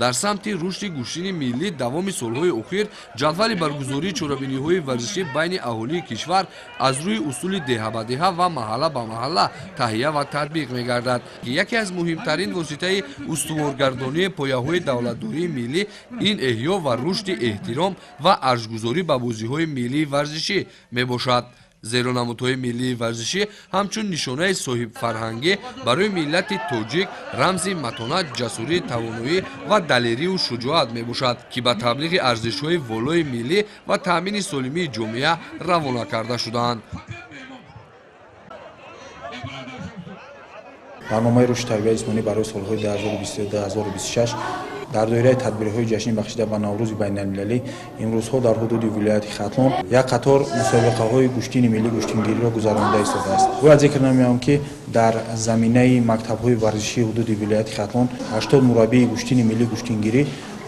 Дар самти рушди гӯштини миллӣ давоми солҳои охир ҷадвали баргузории чорабиниҳои варзишӣ байни аҳолии кишвар аз рӯи усули деҳа ба деҳа ва маҳалла ба маҳалла таҳия ва татбиқ мегардад, ки яке аз муҳимтарин воситаи устуворгардонии пояҳои давлатдории миллӣ ин эҳё ва рушди эҳтиром ва арҷгузорӣ ба бозиҳои миллии варзишӣ мебошад. Зеро намудҳои миллии варзишӣ ҳамчун нишонаи соҳибфарҳангӣ барои миллати тоҷик рамзи матонат, ҷасурӣ, тавоноӣ ва далерию шуҷоат мебошад, ки ба таблиғи арзишҳои волои миллӣ ва таъмини солимии ҷомеа равона карда шудаанд. Барномаи рушди тарбияи ҷисмонӣ барои солҳои 2022-2026 дар доираи тадбирҳои ҷашнӣ бахшида ба Наврӯзи байналмилалӣ имрӯзҳо дар ҳудуди вилояти Хатлон як қатор мусобиқаҳои гӯштини миллӣ гӯштингириро гузаронида истодааст. Бояд зикр намоям, ки дар заминаи мактабҳои варзишии ҳудуди вилояти Хатлон 80 мураббии гӯштини миллӣ гӯштингирӣ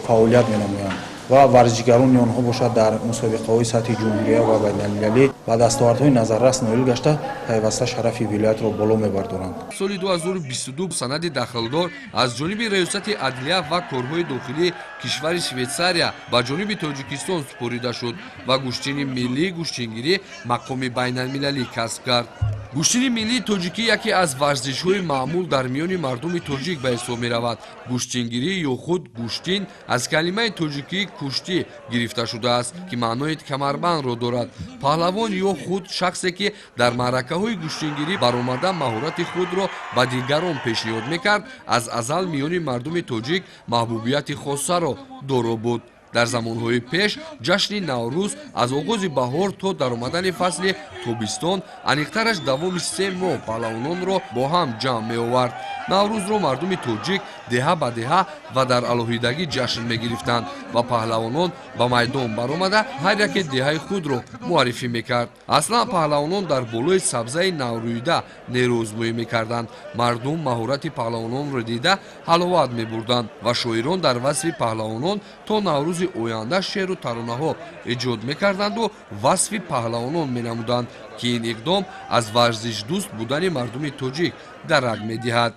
фаъолият менамоянд ва варзишгарони онҳо бошад дар мусобиқаҳои сатҳи ҷумҳурия ва байналмилалӣ ба дастовардҳои назаррас ноил гашта, пайваста шарафи вилоятро боло мебардоранд. Соли 2022 санади дахлдор аз ҷониби Раёсати адлия ва корҳои дохилии кишвари Швейтсария ба ҷониби Тоҷикистон супорида шуд ва гӯштини миллии гӯштингирӣ мақоми байналмилалӣ касб кард. Гӯштини миллии тоҷикӣ яке аз варзишҳои маъмул дар миёни мардуми тоҷик ба ҳисоб меравад. Гӯштингирӣ ё худ гӯштин аз калимаи тоҷикии куштӣ гирифта шудааст, ки маънои камарбандро дорад. Паҳлавон ё худ шахсе, ки дар маъракаҳои гӯштингирӣ баромада маҳорати худро ба дигарон пешниҳод мекард, аз азал миёни мардуми тоҷик маҳбубияти хоссаро доро буд. Дар замонҳои пеш ҷашни Наврӯз аз оғози баҳор то даромадани фасли тобистон, аниқтараш давоми 3 моҳ, паҳлавононро бо ҳам ҷамъ меовард. Наврӯзро мардуми тоҷик деҳа ба деҳа ва дар алоҳидагӣ ҷашн мегирифтанд ва паҳлавонон ба майдон баромада, ҳар яке деҳаи худро муаррифӣ мекард. Аслан паҳлавонон дар болои сабзаи наврӯида нерӯозмоӣ мекарданд. Мардум маҳорати паҳлавононро дида ҳаловат мебурданд ва шоирон дар васфи паҳлавонон то Наврӯзи оянда шеъру таронаҳо эҷод мекарданду васфи паҳлавонон менамуданд, ки ин иқдом аз варзишдӯст будани мардуми тоҷик дарак медиҳад.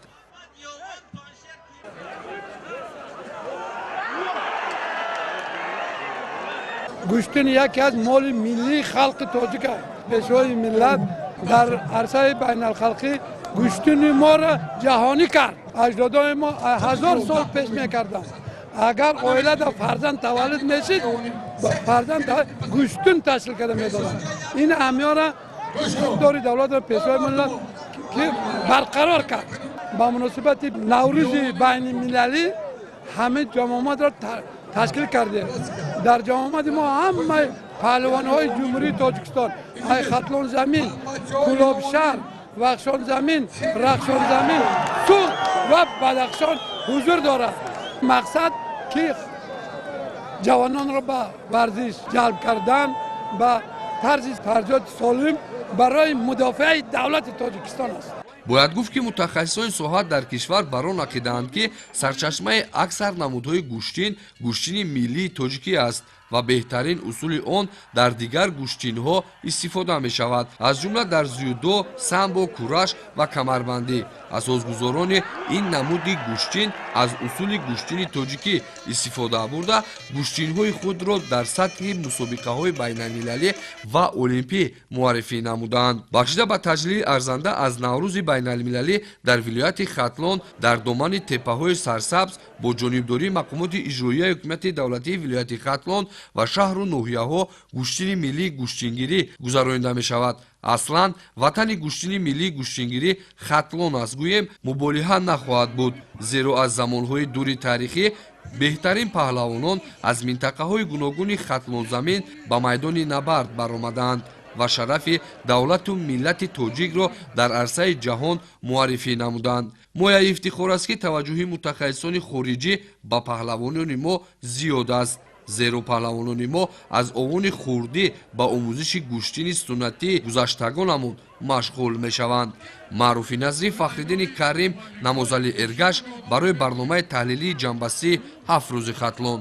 Гӯштин яке аз моли миллии халқи тоҷик аст. Пешвои миллат дар арсаи байналхалқӣ гӯштини моро ҷаҳонӣ кард. Аҷдодои мо 1000 сол пеш мекарданд, агар оилада фарзанд таваллуд мешид, фарзанд гӯштин ташкил карда медоданд. Ин аҳамиёра дори давлатро пешвои миллат ки барқарор кард, ба муносибати Наврӯзи байналмилалӣ ҳамин ҷамъомадро ташкил кардем. Дар ҷамъомади мо ҳамаи паҳлавонҳои Ҷумҳурии Тоҷикистон, ай Хатлон замин, Кӯлобшаҳр, Вахшон замин, Рахшон замин, Суғд ва Бадахшон ҳузур дорад. Мақсад ки ҷавононро ба варзиш ҷалб кардан, ба тарзи тарзиёти солим барои мудофиаи давлати Тоҷикистон аст. Бояд гуфт, ки мутахассисони соҳа дар кишвар бар он ақидаанд, ки сарчашмаи аксар намудҳои гӯштин гӯштини миллии тоҷикӣ аст ва беҳтарин усули он дар дигар гӯштинҳо истифода мешавад, аз ҷумла дар дзюдо, самбо, кураш ва камарбандӣ. Асосгузорони ин намуди гӯштин аз усули гӯштини тоҷикӣ истифода бурда, гӯштинҳои худро дар сатҳи мусобиқаҳои байналмилалӣ ва олимпӣ муаррифӣ намуданд. Бахшида ба таҷлили арзанда аз Наврӯзи байналмилалӣ дар вилояти Хатлон, дар домани теппаҳои сарсабз, бо ҷонибдории мақомоти иҷроияи ҳукумати давлатии вилояти Хатлон ва шаҳру ноҳияҳо гӯштини миллии гӯштингирӣ гузаронида мешавад. Аслан ватани гӯштини миллии гӯштингирӣ Хатлон аст, гӯем, муболиға нахоҳад буд, зеро аз замонҳои дури таърихӣ беҳтарин паҳлавонон аз минтақаҳои гуногуни Хатлонзамин ба майдони набард баромаданд ва шарафи давлату миллати тоҷикро дар арсаи ҷаҳон муаррифӣ намуданд. Мояи ифтихор аст, ки таваҷҷӯҳи мутахассисони хориҷӣ ба паҳлавонони мо зиёд аст, зеро паҳлавонони мо аз овони хурдӣ ба омӯзиши гӯштини суннатии гузаштагонамон машғул мешаванд. Маъруфи Назрӣ, Фахриддини Карим, Намозали Эргаш барои барномаи таҳлилии ҷамъбастии «Ҳафт рӯзи Хатлон».